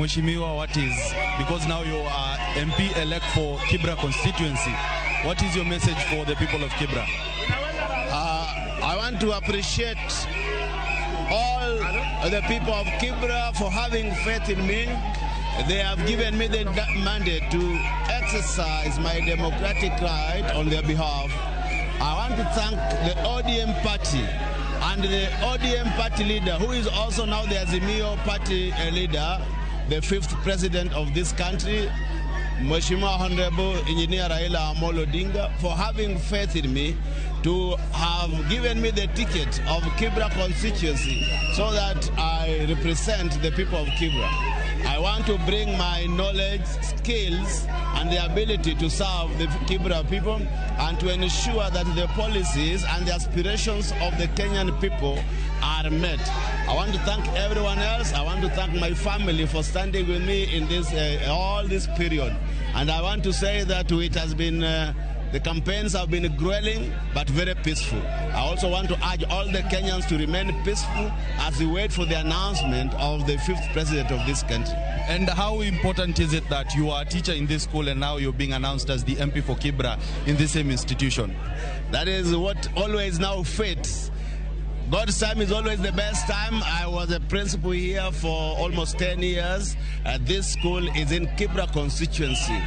Mheshimiwa, what is, because now you are MP elect for Kibra constituency, what is your message for the people of Kibra? I want to appreciate all the people of Kibra for having faith in me. They have given me the mandate to exercise my democratic right on their behalf. I want to thank the ODM party and the ODM party leader, who is also now the Azimio party leader, the fifth president of this country, Mheshimiwa Honorable Engineer Raila Amolo Odinga, for having faith in me to have given me the ticket of Kibra constituency so that I represent the people of Kibra. I want to bring my knowledge, skills, and the ability to serve the Kibra people and to ensure that the policies and the aspirations of the Kenyan people are met. I want to thank everyone else. I want to thank my family for standing with me in this all this period. And I want to say that it has been the campaigns have been grueling but very peaceful. I also want to urge all the Kenyans to remain peaceful as we wait for the announcement of the fifth president of this country. And how important is it that you are a teacher in this school and now you're being announced as the MP for Kibra in the same institution? That is what always now fits. God's time is always the best time. I was a principal here for almost 10 years. This school is in Kibra constituency.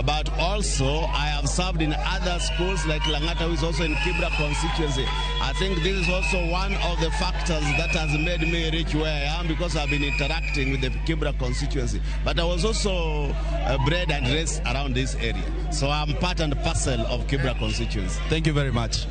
But also, I have served in other schools like Langata, who is also in Kibra constituency. I think this is also one of the factors that has made me reach where I am, because I've been interacting with the Kibra constituency. But I was also bred and raised around this area. So I'm part and parcel of Kibra constituency. Thank you very much.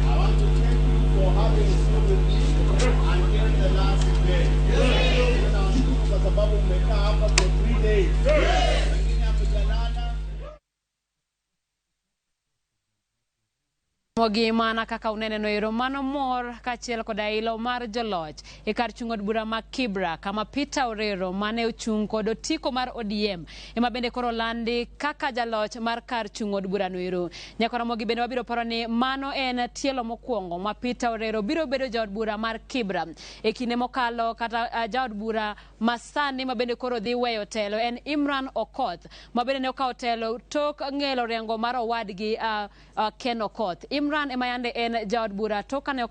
I want to thank you for having stood with me until the last day. Nawashukuru kwa sababu mmekaa hapa for 3 days. Wengine hamjalala. Gi mana kaka uneneno ero mano mor kaachiel koda ilo mar joloch e kar chung' od bura ma Kibra, kama Peter Orero mane ochung' kod otiko mar ODM ema bende koro landi kaka jaloch mar kar chung' od burano ero. Nyakoromogi bende wabiro paro ni mano en tielo mokwongo ma Peter Orero biro bedo jaod bura mar Kibra. E kinde mokalo kata jaod bura masani ma bende koro dhi weyo telo en Imran Okoth, ma bende ne okawo telo tok ng'elo rengo mar owadgi Ken Okoth. Imran ema yande en jaod bura tok kane okawo